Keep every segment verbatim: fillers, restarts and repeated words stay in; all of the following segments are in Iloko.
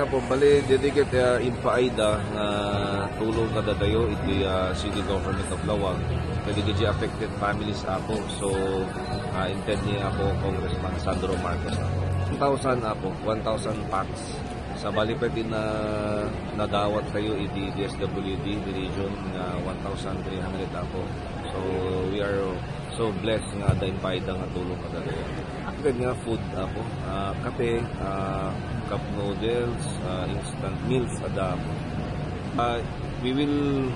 Apo, bali, daydi ket, ah, impaayda nga tulong kadatayo iti, ah, City Government of Laoag. Kadagiti affected families, Apo. So, ah, inted ni Apo Congressman Sandro Marcos, Apo. One thousand, Apo, one thousand packs. Sa bali pwede na nadawat tayo iti D S W D, the region nga one thousand three hundred, Apo. So, we are so blessed nga adda impaayda nga tulong kadatayo. Affected nga food, Apo, ah, kape, ah, cup noodles, ah, instant meals, adda, Apo. Ah, we will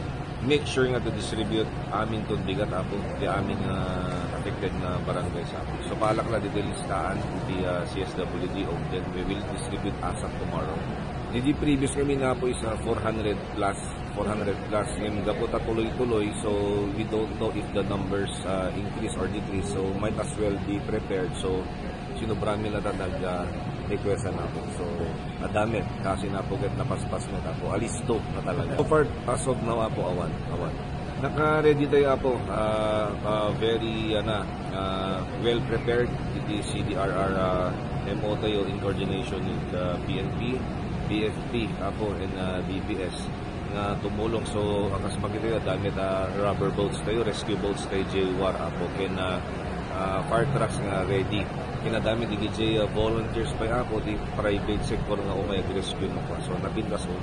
make sure nga to distribute amin ton bigat, Apo, ti amin nga affected nga barangay sa, Apo. So, palak la ditoy listaan iti, ah, C S W D, and then we will distribute as of tomorrow. Daydi previous kami na, Apo, is, ah, four hundred plus, four hundred plus. Ngem gapu ta tuloy-tuloy, so we don't know if the numbers, ah, increase or decrease. So, might as well be prepared. So, sinubra mi la ta nag, ah, request na, Apo. So, adda met, kaasi na, Apo, ket napaspas met, Apo. Alisto na talaga. So far, as of now, Apo, awan, awan. Naka-ready tayo, Apo. Ah, ah, very, ana, ah, well prepared iti C D R R, ah, M O tayo in coordination with, ah, P N P, P F P, Apo, and, ah, D P S nga tumulong. So, akas makita, adda met, ah, rubber boats tayo, rescue boats tayo, J W A R, Apo, ken, ah, ah, fire trucks nga ready. Ken adda met dagiti, ah, volunteers pay, Apo, ti private sector nga umay ag-rescue, Apo. So, napintas, oh.